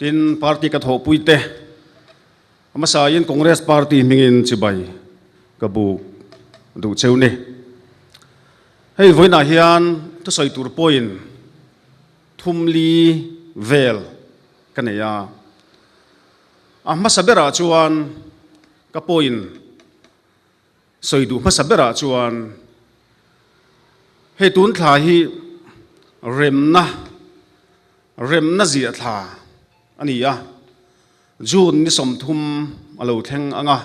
Tin, party ka thawhpuite hmasain Congress party hmingin chibai ka buk duh cheu ni. Hei vawiinah hian thusawi tur pawhin thumli vel ka nei a. A hmasa berah chuan ka pawhin Sawi duh hmasa berah chuan hei tun thla hi remna remna ziah thla a ni a, June ni 30 a lo thleng ang a,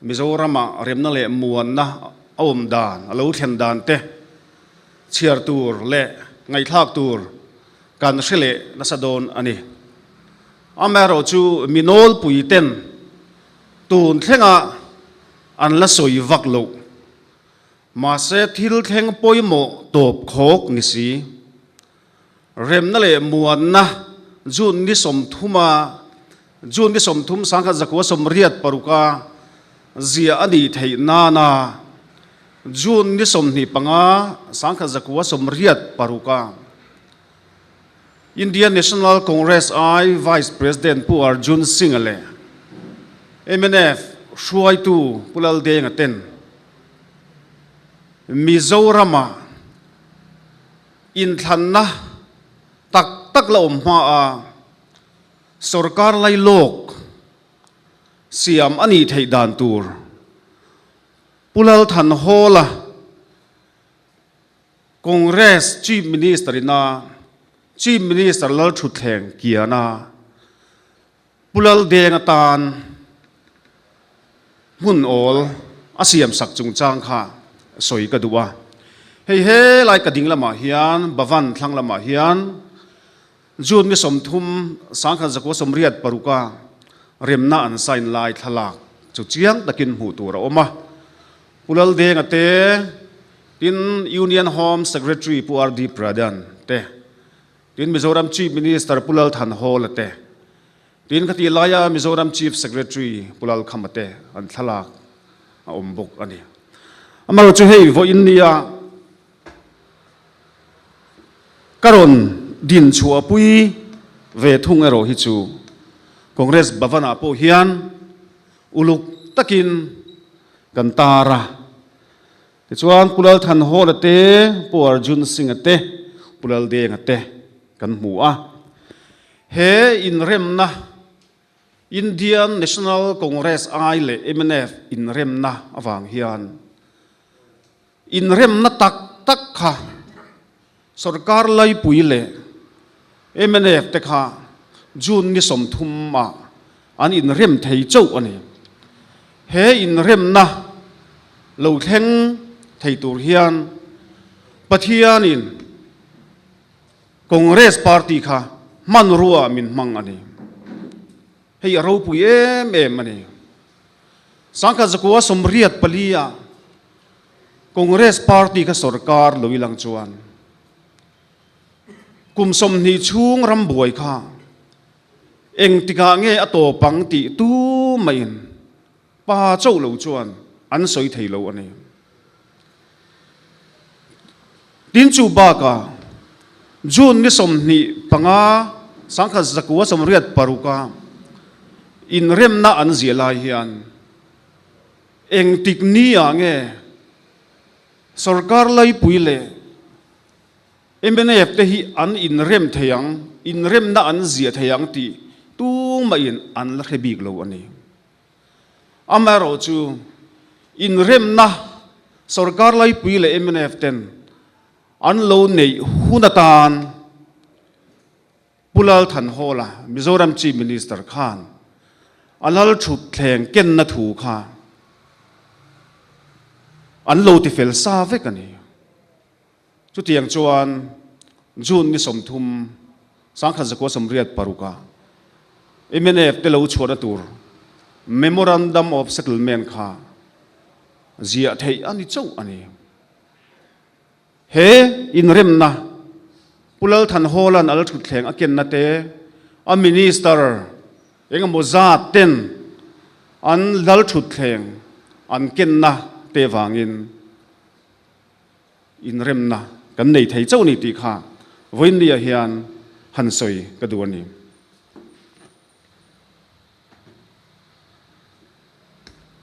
Mizorama remna leh muanna a awm dan a lo thlen dan te chhiar tur leh ngaihthlak tur kan hre leh nasa dawn a ni. Amaherawhchu mi nawlpui ten Tun thlengah an la sawi vak loh. Mahse thil thleng pawimawh tawp khawk ni si. Remna leh muanna June ni 30 a June ni 30 1986 a ziah a nih theih nana June ni 25 1986 a Indian National Congress I Vice President Pu Arjun Singh-a leh mnf hruaitu Pu Laldenga ten Mizorama inthlanna tak tak la awm hmaa sorkar lailawk siam a nih theih dan tur Pu Lalthanhawla Congress Chief Minister ina Chief Minister Lalthutthleng kiana Pu Laldeng atan hmun awl a siamsak chungchang kha sawi ka duh a. Hei helai ka ding lamah hian Bhavan thlang lamah hian June ni 30 1986 a remna an sign lai thlalak chu chiang takin hmuh tur a awm a. Pu Laldenga te, tin Union Home Secretary Pu RD Pradhan te, tin Mizoram Chief Minister Pu Lal Thanhawla te, tin khati laia Mizoram Chief Secretary Pu Lal Khama te an thlalak a awm bawk a ni. Amaherawhchu chu hei vawiin nia ka rawn din chhuahpui ve thung erawh hi chu Congress Bhavan-ah pawh hian uluk takin kan tar a. Tichuan Pu Lalthanhawla te, Pu Arjun Singh-a te, Pu Laldenga te kan hmu a. He inremna Indian National Congress ai leh mnf inremna avang hian inremna tak tak kha sorkar laipui leh mnf te kha June ni 30 ah an inrem thei chauh a ni. He inremna lo thleng thei tur hian Pathianin Congress party kha hmanrua min hmang a ni. Hei a ropui em em a ni. 1984 ah Congress party kha sorkar lo ilang chuan kum 20 chhung rambuai kha Engtikah nge a tawp ang tih tu maiin pa chauh lo chuan an sawi thei lo a ni. Tin chu bakah June ni 25 1986 a inremna an ziah lai hian engtik ni ah nge sorkar laipui leh Mnf te hi an inrem thei ang, inremna an ziah thei ang tih tumahin an la hre bik lo a ni. Amaherawhchu, inremna sorkar laipui leh mnf ten an lo neih hun atan Pu Lal Thanhawla, Mizoram Chief Minister khan a lal thutthleng kenna thu kha an lo tifel sa vek a ni. Chutiang chuan June ni 30, 1986 ah mnf te lo chhuahna tur Memorandum of Settlement kha ziah theih a ni chauh a ni. He inremna Pu Lalthanhawla'n a la thutthleng a kenna te, a Minister engemaw zat ten an lal thutthleng an kenna te vangin, Inremna kan nei thei chauh a ni tih kha vawiinniah hian han sawi ka duh a ni.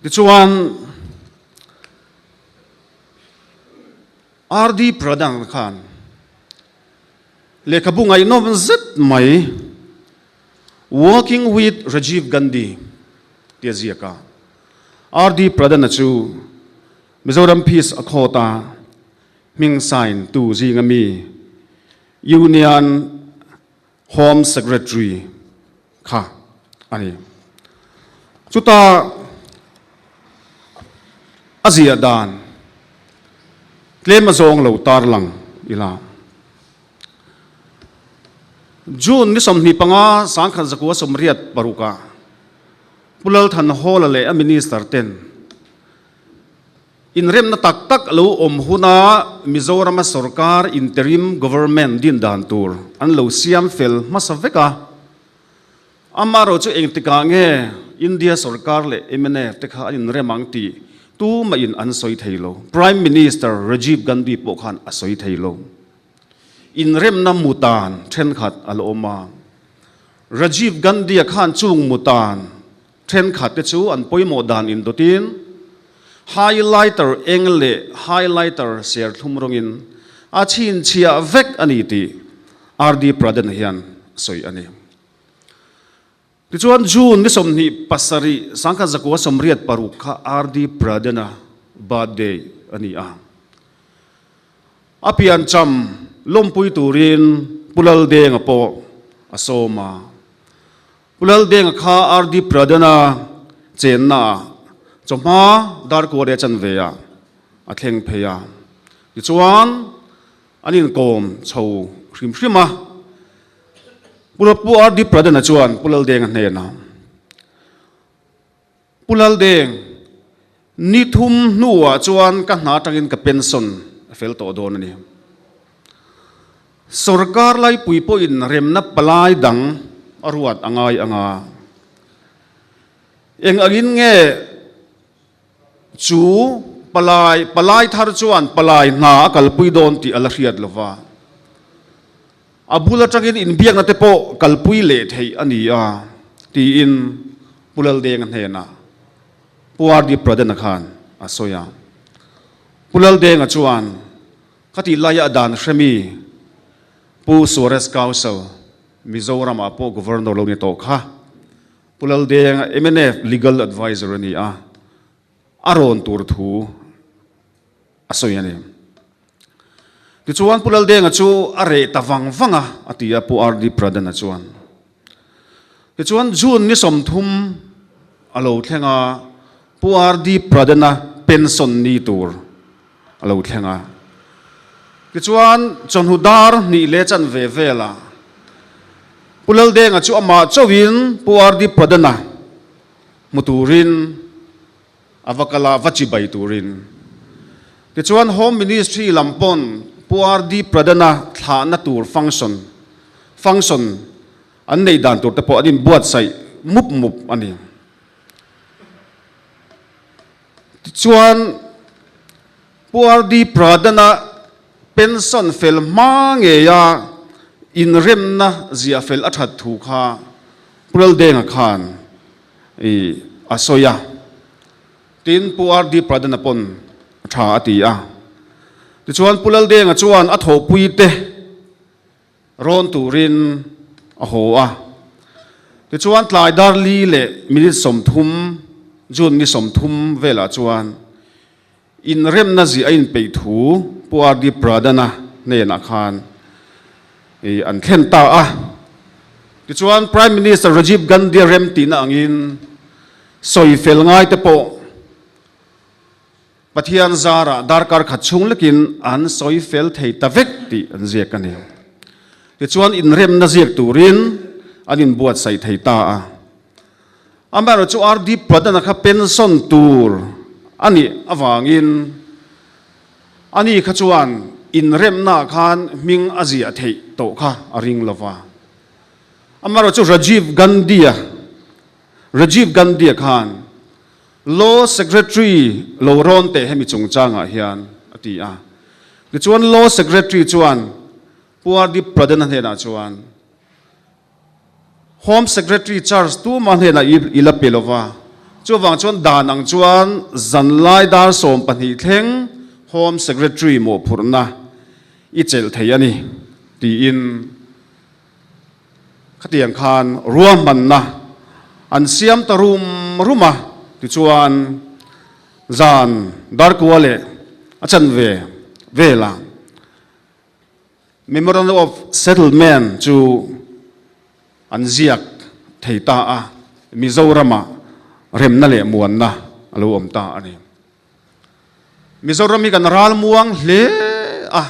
Tichuan, RD Pradhan khan lehkhabu ngaihnawm zet mai Working with Rajiv Gandhi tih a ziak a. RD Pradhan-a chu Mizoram Peace Accord-a hming sign tu zinga mi Union Home Secretary kha a ni. Chuta a ziah dan tlem a zawng lo tarlang ila. June ni 25 1986 ah Pu Lalthanhawla leh a Minister ten Inremna tak tak lo awm huna Mizorama sorkar interim government din dan tur an lo siam fel hmasa vek a. Amaherawh chu engtikah nge India sorkar leh mnf te kha an inrem ang tih tumahin an sawi thei lo. Prime Minister Rajiv Gandhi pawh khan a sawi thei lo. Inremna mutan thenkhat a la awm a. Rajiv Gandhi-a khan chung mutan Thenkhat te chu an pawimawh dan indawtin highlighter eng leh highlighter serthlum rawngin a chhinchhiah vek a ni tih RD Pradhan hian a sawi a ni. Tichuan June ni 27 1986 kha RD Pradhan-a birthday a ni a. A piancham lawmpui turin Pu Laldenga pawh a sawm a. Pu Laldenga kha RD Pradhan-a chennaah chawhma darkuaria chanve ah a thleng phei a, tichuan an inkawm chho hrim hrim a. Pu Pu RD Pradhan-a chuan Pu Laldenga hnenah, Pu Laldeng, ni thum hnuah chuan ka hna atangin ka pension a fel tawh dawn a ni. Sorkar laipui pawhin remna palai dang a ruat a ngai ang a. Eng angin nge chu palai palai thar chuan palai hna a kalpui dawn tih a la hriat lo va. A bul atangin inbiakna te pawh kalpui leh theih a ni a, tiin Pu Laldenga hnenah Pu RD Pradhan-a khan a sawi a. Pu Laldenga chuan, Khatih laia a dan hremi Pu Suarez Kaushal, Mizoramah pawh Governor lo ni tawh kha, Pu Laldenga mnf Legal Adviser a ni a, a rawn tur thu a sawi a ni. Tichuan Pu Laldenga chu a reh ta vang vang a, a ti a Pu RD Pradhan-a chuan. Tichuan June ni 30 a lo thleng a, Pu RD Pradhan-a pension ni tur a lo thleng a. Tichuan chawhnu dar hnih leh chanve velah Pu Laldenga chu amah chauhin Pu RD Pradhan-a hmu turin A va kal a, va chibai turin. Tichuan Home Ministry lam pawn Pu RD Pradhan-a thlahna tur function function an neih dan tur te pawh an inbuatsaih mup mup a ni. Tichuan Pu RD Pradhan-a pension fel hma ngeia inremna ziah fel a that thu kha Pu Laldenga khan I a sawi a, tin Pu RD Pradhan-a pawn a tha a ti a. Tichuan Pu Laldenga chuan a thawhpui te rawn turin a haw a. Tichuan tlai dar li leh minute 30, June ni 30 velah chuan inremna zih a inpeih thu Pu RD Pradhan-a hnenah khan i an thlen ta a. Tichuan Prime Minister Rajiv Gandhi-a remtihna angin sawi fel ngai te pawh Pathian zarah darkar khat chhung lekin an sawi fel thei ta vek tih an ziak a ni. Tichuan inremna ziak turin an inbuatsaih thei ta a. Amaherawh chu RD Pradhan-a kha pension tur a nih avangin ani kha chuan inremnaah khan hming a ziah theih tawh kha a ring lo va. Amaherawh chu Rajiv Gandhi-a Rajiv Gandhi-a khan Law Secretary lo rawn teh hemi chungchangah hian a ti a. Tichuan Law Secretary chuan Pu RD Pradhan-a hnenah chuan, Home Secretary charge tuma hnenah i la pe lova, Chuvang chuan dan ang chuan zanlai dar 12 thleng Home Secretary mawhphurhna i chelh thei a ni, tiin khatiang khan ruahmanna an siam ta rum rum a. Tichuan zan darkua leh a chanve velah Memorandum of Settlement chu an ziak thei ta a, Mizoramah remna leh muanna a lo awm ta a ni. Mizoram hi kan ral muang hle a,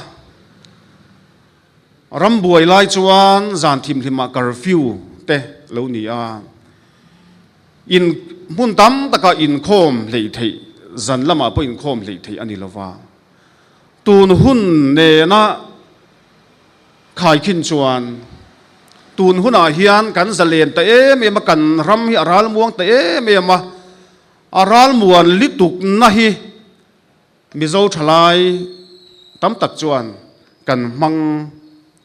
ram buai lai chuan zan thimhlimah curfew te lo ni a, in hmun tam takah inkhawm hleih theih, zan lamah pawh inkhawm hleih theih a ni lova. Tun hun nena khaikhin chuan tun hunah hian kan zalen ta em em a, kan ram hi a ral muang ta em em a, A ralmuan litukna hi Mizo thalai tam tak chuan kan hmang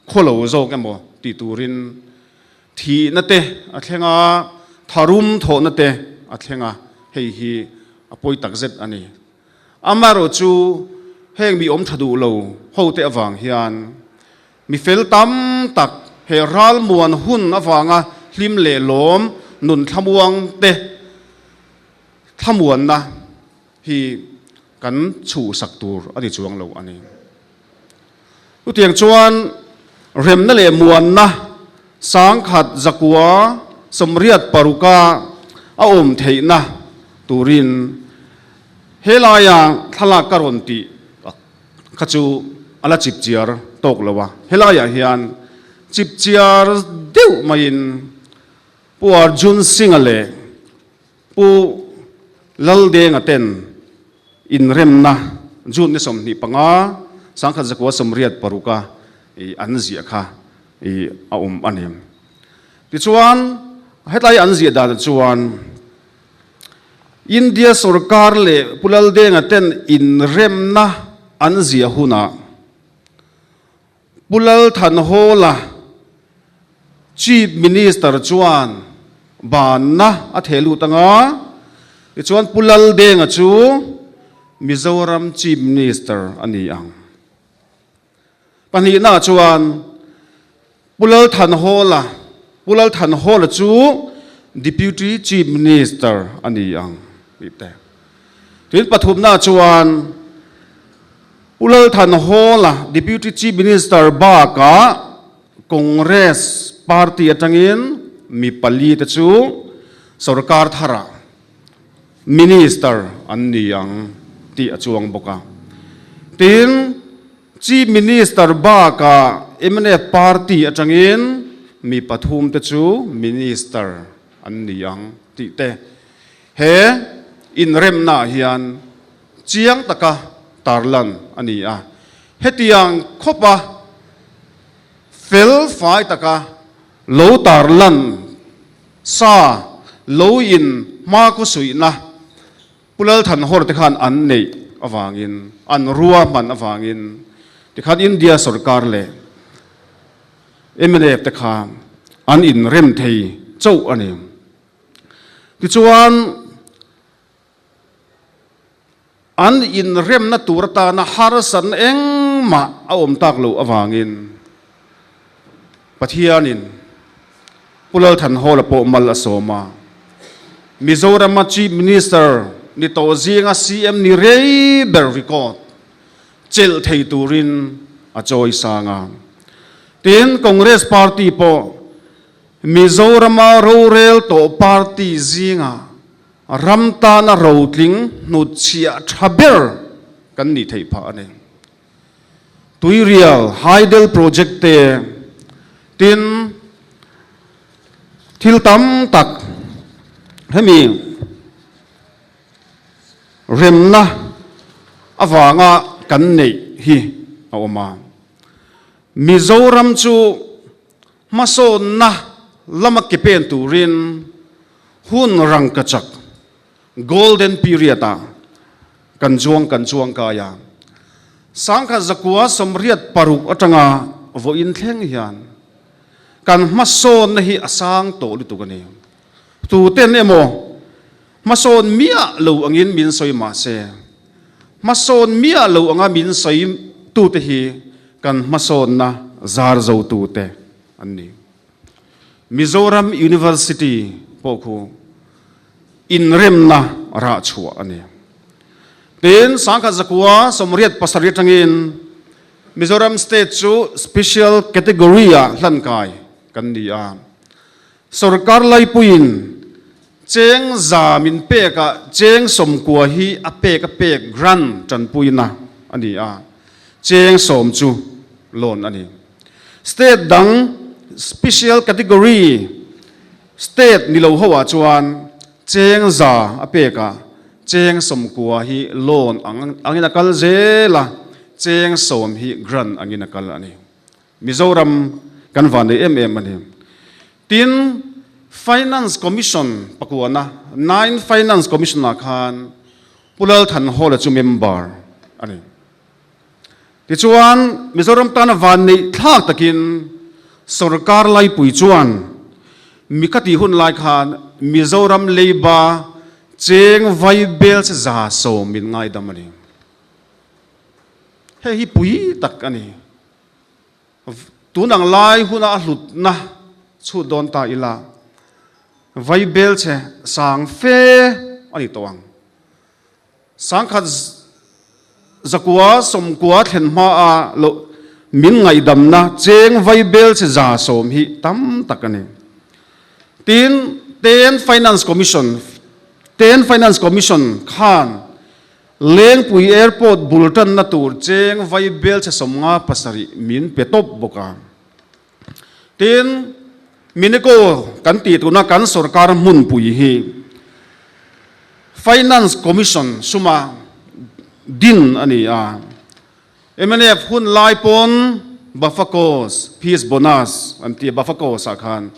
khawlo zawk emaw tih turin thihna te a thleng a, tharum thawhna te a thleng a, hei hi a pawi tak zet a ni. Amaherawh chu heng mi awm tha duh lo hote avang hian Mi fel tam tak he ralmuan hun avanga hlim leh lawm nun thlamuang te thlamuanna hi kan chhuhsak tur a ni chuang lo a ni. Chutiang chuan remna leh muanna 1986 a a awm theihna turin helaia thlalak ka rawn tih Kha chu a la chip chiar tawk lo a, helaiah hian chip chiar deuh maiin Pu Arjun Singh-a leh Pu Laldenga ten inremna June ni 25, 1986-a an ziah kha a awm a ni. Tichuan, hetlai an ziah danah chuan India sorkar leh Pu Laldenga ten inremna an ziah hunah Pu Lalthanhawla Chief Minister chuan banna a theh lut anga, tichuan Pu Laldenga chu Mizoram Chief Minister a ni ang. Pahnihnaah chuan Pu Lalthanhawla, Pu Lalthanhawla chu Deputy Chief Minister a ni ang tih te. Tin pathumnaah chuan Pu Lalthanhawla Deputy Chief Minister bakah Congress Party atangin mi pali te chu sorkar tharah Minister an ni ang tih a chuang bawk a. Tin, Chief Minister bakah mnf Party atangin mi pathum te chu Minister an ni ang tih te he inremnaah hian chiang taka tarlan a ni a. Hetiang khawpa fel fai taka lo tarlan Sa lo in hma khaw suihna Pu Lalthanhawr te khan an neih avangin, an ruahman avangin tikhan India sorkar leh mnf te kha an inrem thei chauh a ni. Tichuan an inremna tur atana harsatna engmah a awm tak loh avangin Pathianin Pu Lalthanhawla pawh mal a sawm a. Mizorama Chief Minister ni tawh zinga CM ni rei ber record chelh thei turin a chawi sang a. Tin, Congress Party pawh Mizorama rorel tawh party zinga Ram tana rotling hnutchhiah tha ber kan nih theih phah a ni. Tuirial Hydel Project te tin thil tam tak hemi remna avanga kan neih hi a awm a. Mizoram chu hmasawnna lama ke pen turin Hun rangkachak, Golden Period, ah kan chuang kan chuang kai a. 1986 atanga vawiin thleng hian kan hmasawnna hi a sang tawh lutuk a ni. Tuten emaw. Hmasawn miah lo angin min sawi mah se, hmasawn miah lo anga min sawi tute hi kan hmasawnna zar zotute an ni. Mizoram University pawh khu inremna rah chhuah a ni. Tin, 1987 atangin Mizoram State chu Special Category ah hlan kai kan ni a. Sorkar laipuiin cheng za min pekah cheng 90 hi a pek a pek grant tanpuina a ni a, cheng 10 chu loan a ni. State dang Special Category State ni lo ho ah chuan cheng 100 a pekah cheng 90 hi loan angin a kal zel a, cheng 10 hi grant angin a kal a ni. Mizoram kan van nei em em a ni. Tin, Finance Commission pakuana, Nine Finance Commission ah khan Pu Lalthanhawla chu member a ni. Tichuan, Mizoram tana van neih thlak takin sorkar laipui chuan mi ka tih hun lai khan Mizoram leiba cheng vai bel che 110 min ngaidam a ni. Hei hi pui tak a ni. Tun ang lai huna a hlutna chhut dawn ta ila, vai bel che sang fe a ni tawh ang. 1000 zakua 90 thlen hmaa lo min ngaihdamna cheng vai bel che 110 hi tam tak a ni. Tin, Ten Finance Commission, Ten Finance Commission khan Lengpui Airport bul tanna tur cheng vai bel che 57 min pe tawp bawk a. Tin, Minico kan tih tuna kan sorkar hmunpui hi Finance Commission suma din a ni a. Mnf hun lai pawn Bafacos fees bonus an ti a, Bafacos ah khan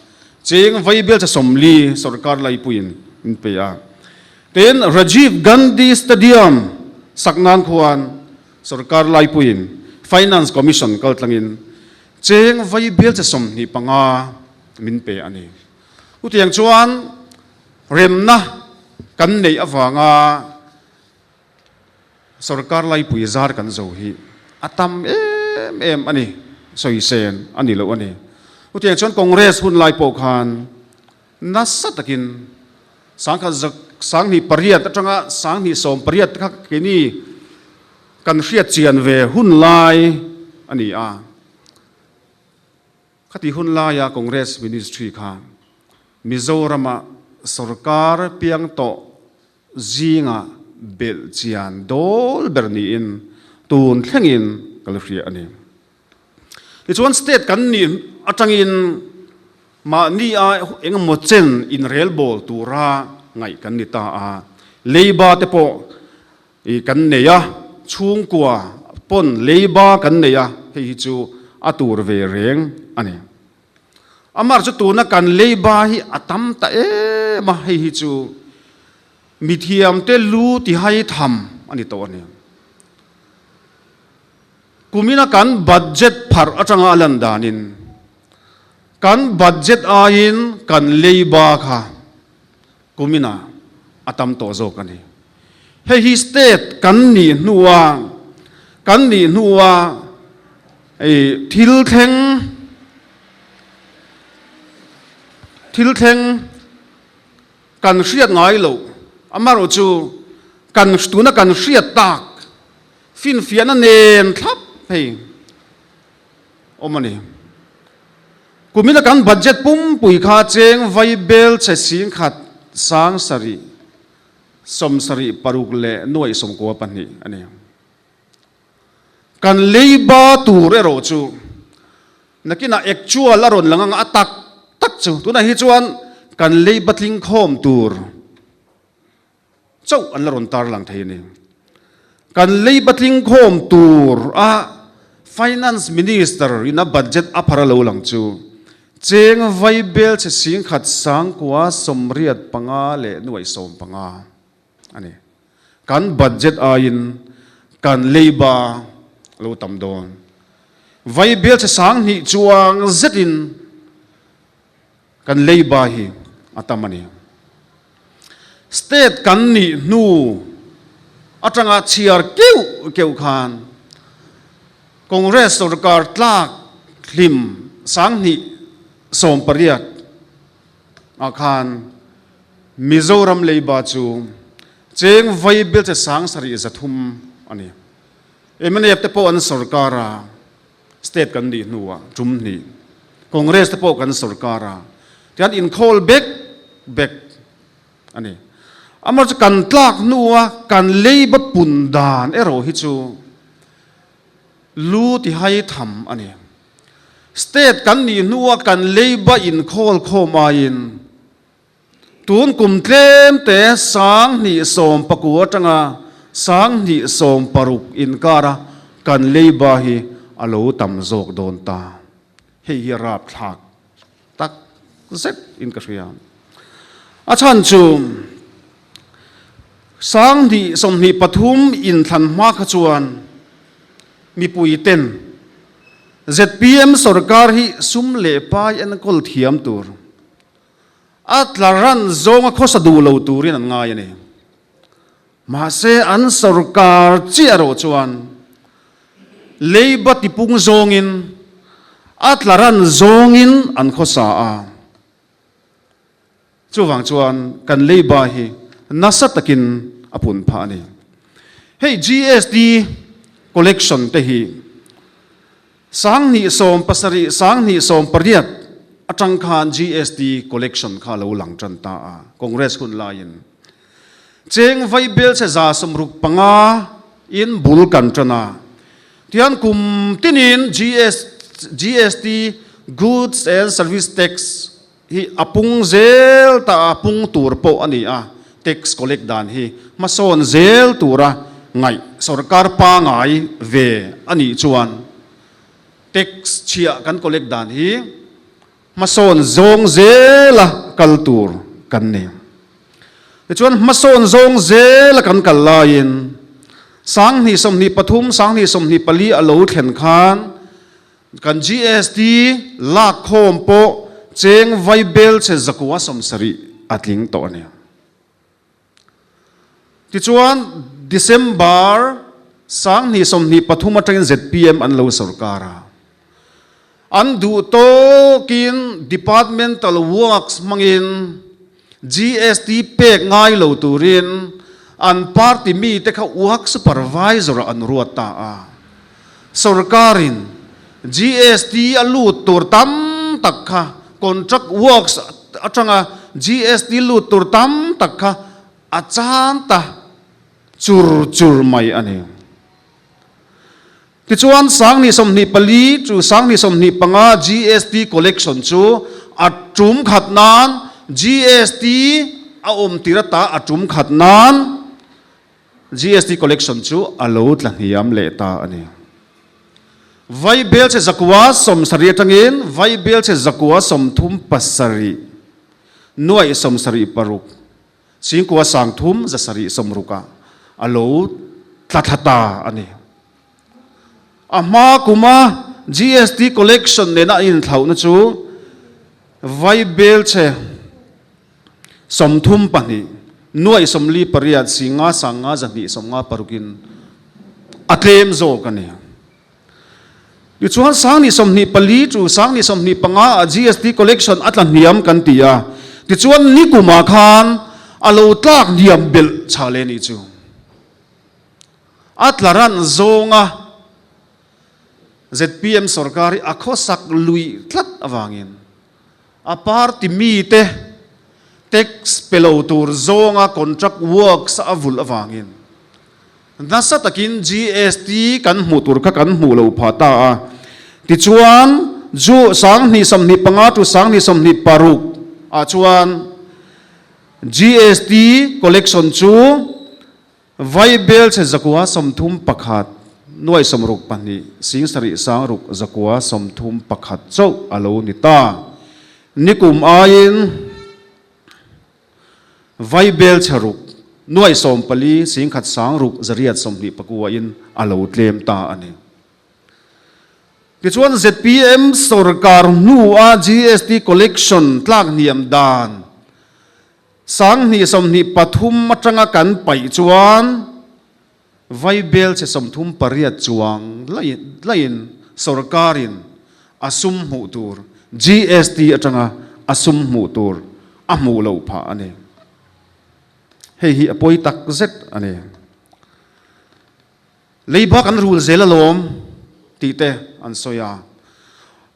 cheng vai bial cha 40 sorkar laipuiin min pe a. Tin, Rajiv Gandhi Stadium sak nan khuan sorkar laipuiin Finance Commission kaltlangin cheng vai bial cha 25 min pe a ni. Chutiang chuan remna kan neih avanga Sorkar laipui zar kan zo hi a tam em em a ni, sawi sen a ni loh a ni. Chutiang chuan Congress hun lai pawh khan nasa takin 1028 atanga 2018 kha keini kan hriat chian ve hun lai a ni a. Khati hun laia Congress Ministry kha Mizorama sorkar piang tawh Zingah belh chian dawl ber niin tun thlengin ka la hria a ni. Tichuan state kan nih atangin mahni a engemaw chen inrelbawl tura ngaih kan ni ta a, leiba te pawh i kan nei a, chhungkua pawn leiba kan nei a, hei hi chu a tur ve reng a ni. Amar chu tuna kan leiba hi a tam ta em a, hei hi chu mithiamte lu tihai tham a ni tawh a ni. Kumina kan budget pharh atanga a lan danin kan budget aiin kan leiba kha kumina a tam tawh zawk a ni. Hei hi state kan nih hnua kan nih hnua thil thleng thil thleng kan hriat ngai loh amaherawh chu kan tuna kan hriat tak finfiahna nen thlap hei awm a ni. Kumina kan budget pumpui kha cheng vai bel che 10 776 leh nuaih 92 a ni. Kan leiba tur erawh chu nakinah actual a rawn lang anga a tak tak chu tunah hi chuan kan leiba tling khawm tur chauh an la rawn tar lang thei a ni. Kan leiba tling khawm tur a Finance Minister in a budget a phar a lo lang chu cheng vai bel che 10 985 leh nuaih 15 a ni. Kan budget aiin kan leiba a lo tam dawn. Vai bel che 2000 chuang zetin Kan leiba hi a tam a ni. State kan nih hnu atanga chhiar keuh keuh khan Congress sorkar tlak hlim 2018 ah khan Mizoram leiba chu cheng vai bilche 7300 a ni. Mnf te pawh an sorkar a, State kan nih hnuah tum hnih Congress te pawh kan sorkar a, tihian inkhawl bek bek a ni. Amaherawhchu kan tlak hnua kan leiba pun dan erawh hi chu lu ti hai tham a ni. State kan nih hnua kan leiba inkhawl khawm aiin Tun kum tlem te 2019 atanga 2016 inkara kan leiba hi a lo tam zawk dawn ta. Hei hi a rapthlak tak zet in ka hria. A chhan chu 2023 inthlan hma kha chuan mipui ten zpm sorkar hi sum leh pai enkawl thiam tur A tla ran zawnga khawsa duh lo turin an ngai a ni. Mahse, an sorkar chiah erawh chuan leiba tipung zawngin a tla ran zawngin an khawsa a. Chuvang chuan kan leiba hi nasa takin a pun phah a ni. Hei GST collection te hi 2017, 2018 atang khan GST collection kha lo lang tan ta a, Congress hun laiin. Cheng vai bel che 65 in bul kan tan a. Tihian kum tinin GS, GST, Goods and Service Tax, hi a pung zel ta a, pung tur pawh a ni a, tax collect dan hi hmasawn zel tura ngaih sorkar pangai ve a nih chuan tax chhiah kan collect dan hi hmasawn zawng zela kal tur kan ni. Tichuan hmasawn zawng zela kan kal laiin 2023, 2024 a lo thlen khan Kan GST lak khawm pawh cheng vai bel che 170 a tling tawh a ni. Tichuan December 2023 atangin zpm an lo sorkar a. An duh tawkin departmental works hmangin GST pek ngai lo turin an party mite kha work supervisor ah an ruat ta a. Sorkarin GST a lut tur tam tak kha contract works atanga GST lut tur tam tak kha a chan ta chur chur mai a ni. Tichuan, 2024 chu 2025 GST collection chu a tum khat nan GST a awm tir ata a tum khat nan GST collection chu a lo tla hniam leh ta a ni. Vaibelchhe 170 atangin vaibelchhe 137 nuaih 76 Singkua 360 760 ah a lo tla thla ta a ni. A hma kuma GST collection nena a inthlauhna chu vaibelchhe 32 nuaih 48 singa sanga 200 56 in a tlem zawk a ni. Tichuan 2024 chu 2025 ah GST collection a tla hniam kan ti a, tichuan nikumah khan a lo tlak hniam belh chha le nih chu. A tla ran zawnga zpm sorkar hi a khawsak lui tlat avangin a party mite tax pe lo tur zawnga contract works a vulh avangin Nasa takin GST kan hmuh tur kha kan hmuh lo phah ta a. Tichuan, Ju 2025 to 2026 ah chuan GST collection chu vaibelchhe 131 nuai 62 7 6 131 chauh a lo ni ta. Nikum aiin. Vaibel chhe ruk, nuaih 14 10 sang ruk 800 29 in a lo tlem ta a ni. Tichuan zpm sorkar hnua GST collection tlak hniam dan 2023 atanga kan paih chuan Vaibel chhe 38 chuang laiin sorkarin a sum hmuh tur GST atanga a sum hmuh tur a hmuh loh phah a ni. Hei hi a pawi tak zet a ni. Leiba kan rul zel alawm tih te an sawi a.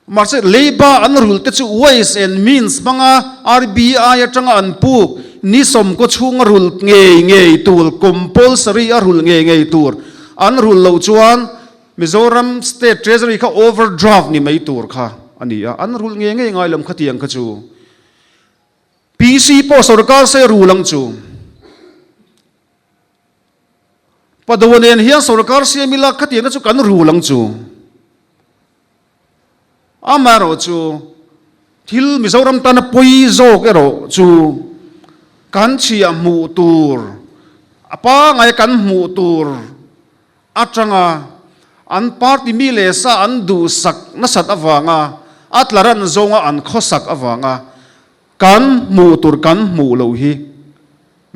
Mahse leiba an rul te chu Ways and Means hmanga RBI atanga an puk ni sawmkaw chhunga rul ngei ngei tur, compulsory a rul ngei ngei tur an rul loh chuan Mizoram State Treasury kha overdraft ni mai tur kha a ni a. An rul ngei ngei ngai lo khatiang kha chu. PC pawh sorkar se rul ang chu. Padoa nen hian sorkar siam ila khatiangna chu kan rul ang chu. Amaherawh chu thil Mizoram tana pawi zawk erawh chu kan chhiah hmuh tur, a pangai kan hmuh tur atanga an party mi leh sa an duhsak nasat avanga a tlaran zawnga an khawsak avanga kan hmuh tur kan hmuh loh hi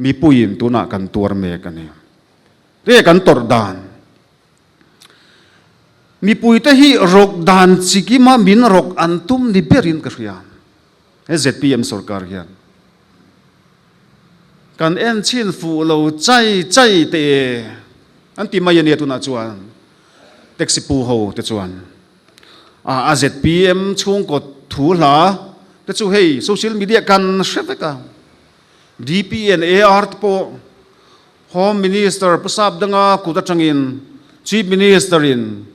Mipuiin tunah kan tuar mek a ni. Tunge kan tawrh dan? Mipuite hi rawk dan chikima min rawk an tum ni berin ka hria. He zpm sorkar hian kan en chhin fuh lo chai chai te an ti mai a nia tunah chuan taxi pu ho te chuan a zpm chhungkaw thu hla te chu hei social media kan hre vek a. DP and AR te pawh Home Minister Pu Sapdanga kut atangin Chief Minister in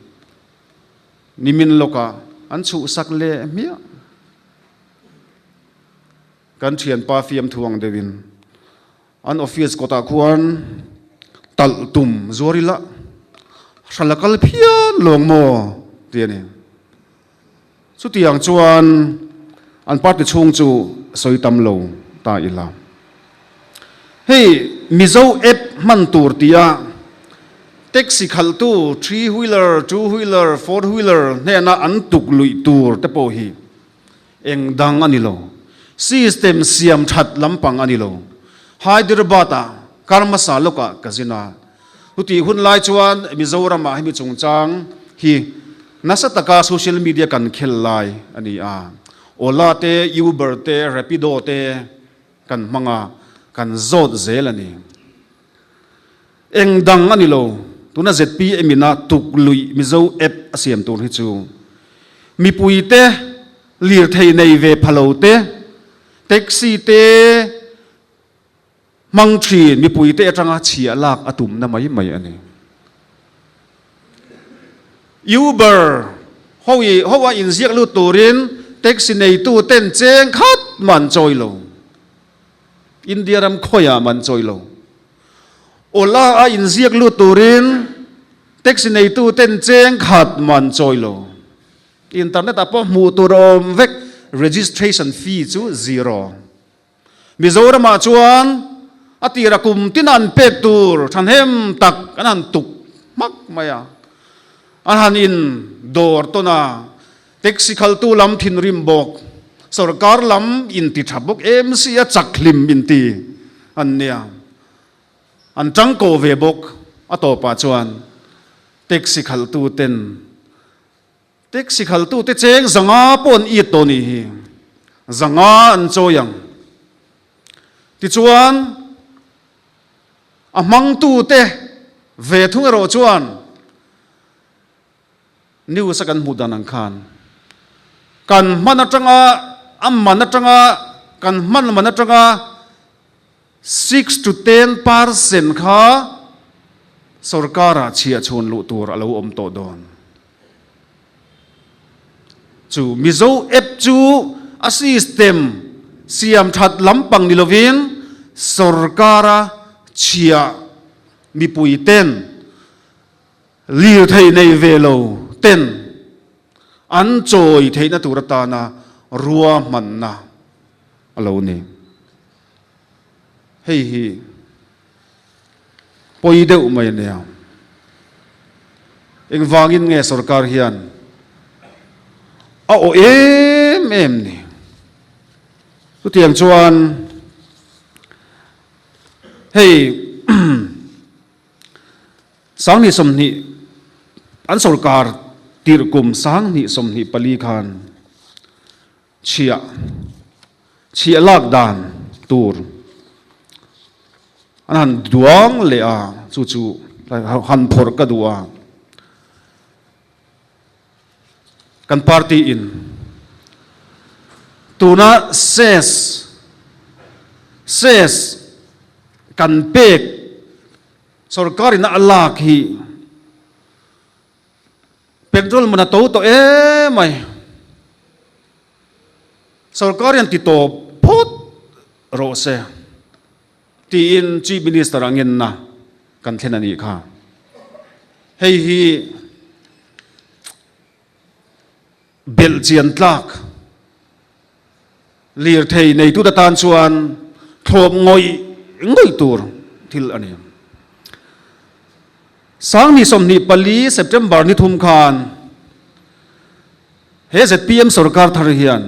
nimin lawkah an chhuhsak leh hmiah. Kan thianpa fiamthu ang deuhin an office kawtah khuan talh tum zuar ila hral a kal phian lawng maw ti a ni. Chutiang chuan an party chhung chu sawi tam lo ta ila. Hei Mizo app hman tur tia taxi khalhtu three wheeler, two wheeler, four wheeler hnena an tuk luih tur te pawh hi eng dang a ni lo. System siam that lampang a ni lo. Hyderabad-ah kar hmasa lawkah ka zin a. Chutih hun lai chuan Mizoramah hemi chungchang hi nasa taka social media kan khel lai a ni a. Ola te, Uber te, Rapido te kan hmang a, kan zawt zel a ni. Eng dang a ni lo, tuna zpm in a tuk luih Mizo app a siam tur hi chu mipui te, lirthei nei ve pha lo te, taxi te, Hmang thin mipuite atanga chhia lak a tumna mai mai a ni. Uber ho i ho a inziak lut turin taxi neitu ten cheng khat man chawi lo. India ram khawiah man chawi lo. Ola a inziak lut turin taxi neitu ten cheng khat man chawi lo. Internet ah pawh hmuh tur a awm vek registration fee chu zero. Mizoramah chuan a tira kum tina an pek tur thahnem tak an han tuk hmak mai a, an han in dawr tawn a, taxi khaltu lam thinrim bawk, sorkar lam inti tha bawk MC a chak hlim inti an nia, an tangkaw ve bawk a tawpah chuan taxi khaltu ten Taxi khaltute cheng zanga pawh an it tawh nih hi. Zanga an chawi ang. Tichuan, a hmangtute ve thung erawh chuan news a kan hmuh dan ang khan kan hman atanga a man atanga kan hman man atanga 6 to 10% kha sorkara chhiah chhun luh tur a lo awm tawh dawn. Chu Mizo app chu a system siam that lampang ni lovin sorkara chhiah mipui ten lirthei nei ve lo ten an chawi theihna tur atana ruahmanna a lo ni. Hei hi pawi deuh mai a nia. Engvangin nge sorkar hian a awh em em ni? Chutiang chuan. Hei 2020 an sorkar tirh kum 2024 khan chhiah chhiah lak dan tur an han duang leh a, chu chu han phawrh ka duh a. Kan party in tuna cess cess kan pek sorkar in a lak hi petrol man a to tawh em mai sorkar hian ti tawp phawt rawh se tiin chief minister a ngenna kan thlen a nih kha. Hei hi belh chian tlak lirthei neitute tan chuan thlawp ngawih ngawih tur thil a ni. 2024 September ni thum khan he zpm sorkar thar hian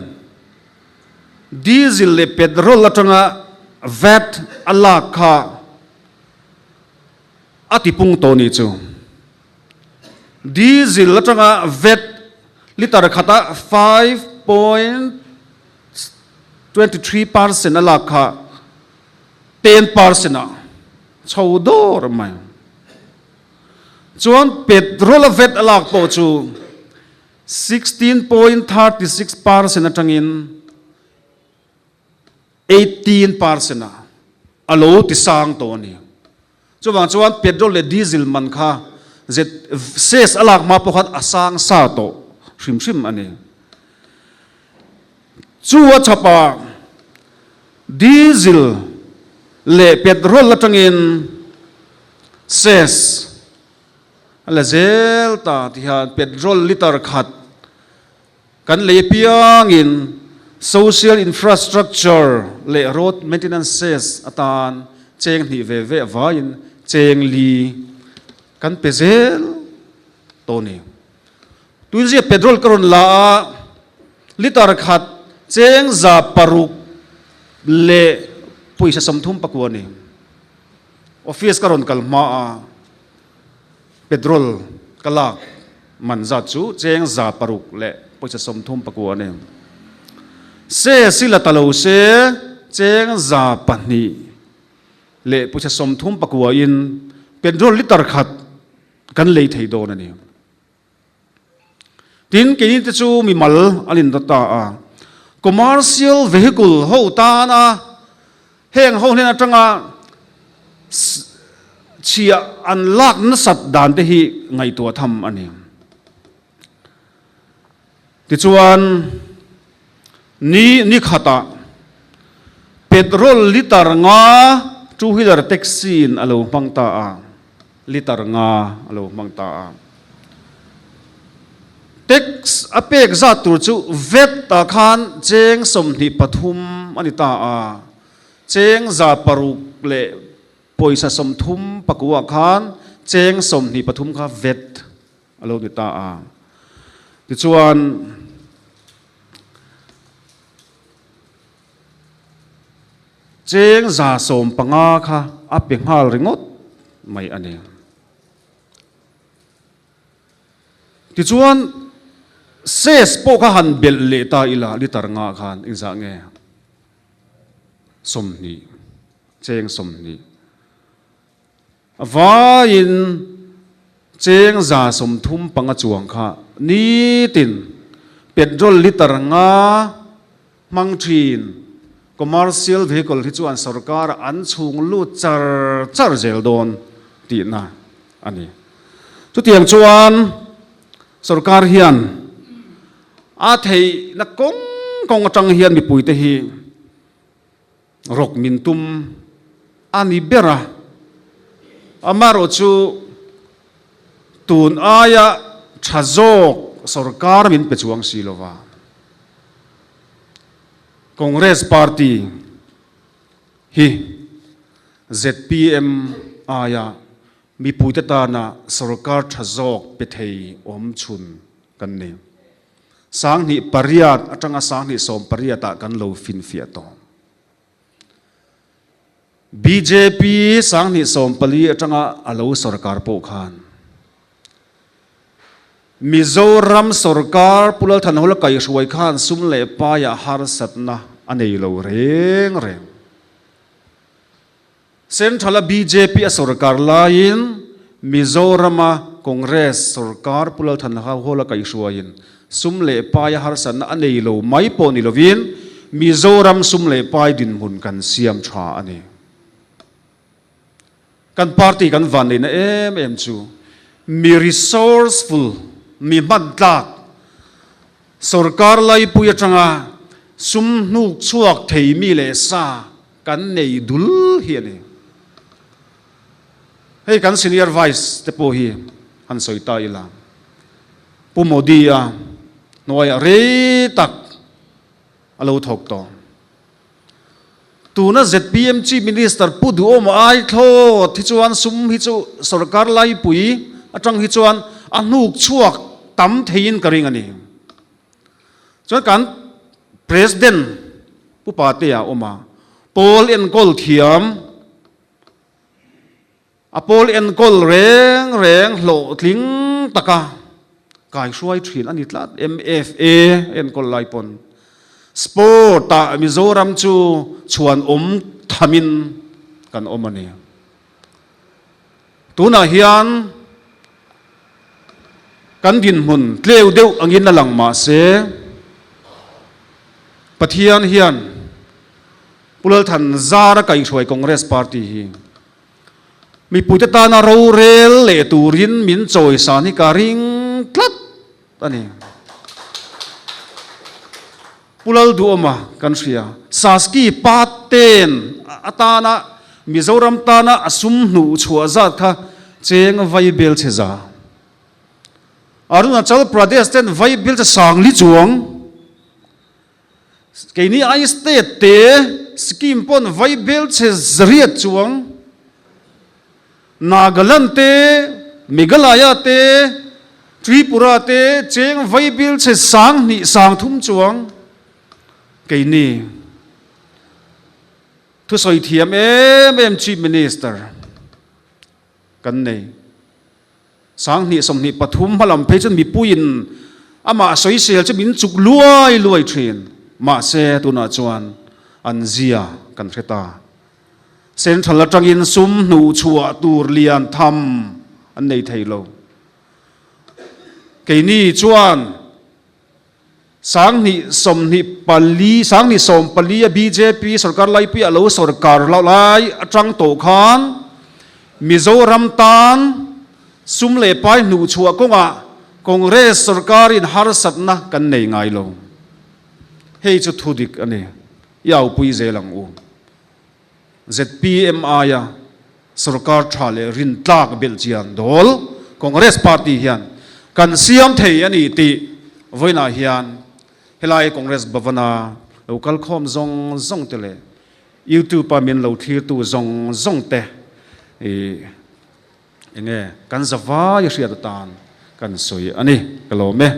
diesel leh petrol atanga vat a lak kha A tipung tawh nih chu. Diesel atanga vat litre khata 5.23% a lak kha 10% ah chho dawr mai. Chuan petrol a vat a lak pawh chu 16.36% atangin 18% ah a lo ti sang tawh a ni. Chuvang chuan petrol leh diesel man kha cess a lak hma pawh khan a sang sa tawh hrim hrim a ni. Chu a chhapah diesel leh petrol atangin cess a la zel ta tihian petrol litre khat Kan lei apiangin social infrastructure leh road maintenance cess atan cheng hnih ve ve avaiin cheng li kan pe zel tawh a ni. Tuinzia petrol ka rawn la a, litre khat cheng 600 leh pawisa 34 a ni. Office ka rawn kal hma a. Petrol ka lak man zat chu cheng 600 leh pawisa 39 a ni. Se si la ta lo se cheng 200 leh pawisa 39 in petrol litre khat kan lei thei dawn a ni. Tin, keini te chu mimal an inda ta a. Commercial vehicle ho tana heng ho hnen atanga chhiah an lak nasat dan te hi ngaihtuah tham a ni. Tichuan, ni ni khatah petrol litre nga two wheeler taxi in a lo hmang ta a. Litre nga a lo hmang ta a. Tax a pek zat tur chu vat ah khan cheng 23 a ni ta a, cheng 600 leh pawisa 39 ah khan cheng 23 kha vat a lo ni ta a. Tichuan. Cheng 150 kha a pe nghal ringawt mai a ni. Tichuan, cess pawh kha han belh leh ta ila litre nga khan engzah nge? 20, cheng 20. A vaiin cheng 35 chuang kha nitin petrol litre nga hmang thin commercial vehicle hi chuan sorkar an chhung lut char char zel dawn tihna a ni. Chutiang chuan sorkar hian a theihna kawng kawng atang hian mipuite hi Rawk min tum a ni ber a, amaherawh chu tun aia tha zawk sorkar min pe chuang si lova. Congress party hi zpm aia mipuite tana sorkar tha zawk pe thei awm chhun kan ni. 2008 atanga 2018 ah kan lo finfiah tawh. Bjp 2014 atanga a lo sorkar pawh khan Mizoram sorkar Pu Lalthanhawla kaihruai khan sum leh paiah harsatna a nei lo reng reng. Central-a bjp a sorkar laiin Mizorama Congress sorkar Pu Lalthanhawla kaihruaiin sum leh paia harsatna a nei lo mai pawh ni lovin Mizoram sum leh pai dinhmun kan siam tha a ni. Kan party kan vanneihna em em chu mi resourceful, mi hmantlak, sorkar laipui atanga sum hnuk chhuak thei mi leh sa kan nei dul hi a ni. Hei kan senior vice te pawh hi han sawi ta ila, Pu Modi-a hnuaiah rei tak a lo thawk tawh. Tuna zpm Chief Minister Pu Duhawma ai thlawt hi chuan sum hi chu sorkar laipui atang hi chuan a hnuk chhuak tam theiin ka ring a ni. Chuan kan President Pu Patea a awm a, pawl enkawl thiam, a pawl enkawl reng reng hlawhtling taka kaihruai thin a ni tlat. MFA enkawl lai pawn sport ah Mizoram chu chhuan awm thamin kan awm a ni. Tunah hian kan dinhmun tleu deuh angin a lang mah se, Pathian hian Pu Lalthan zara kaihhruai Congress Party hi mipuite tana rorel leh turin min chawisan hi ka ring tlat a ni. Pu Lalduhawma kan hria, Saski pa ten atana Mizoram tana a sum hnuh chhuah zat kha cheng vai bel che za. Arunachal Pradesh ten vai bel che sang li chuang. Keini ai state te scheme pawn vai bel che zariat chuang. Nagaland te, Meghalaya te, Tripura te cheng vaibil chhe 2000 3000 chuang keini thusawi thiam em em Chief Minister kan nei. 2023 hmalam phei chuan mipuiin amah sawisel chu min chuk luai luai thin. Mahse tunah chuan an zia kan hre ta. Central atangin sum hnuh chhuah tur lian tham an nei thei lo. Keini chuan 2024, 2014 a bjp sorkar laipui a lo sorkar loh lai atang tawh khan Mizoram tan sum leh pai hnuh chhuah kawngah Congress sorkarin harsatna kan nei ngai lo. Hei chu thudik a ni. I aupui zel ang u. Zpm aia sorkar tha leh rintlak belh chian dawl Congress party hian kan siam thei a ni tih vawiinah hian helai Congress Bhavana lo kal khawm zawng zawng te leh YouTube a min lo thlirtu zawng zawng te ih enge kan zavai a hriat atan kan sawi a ni ka lawm e.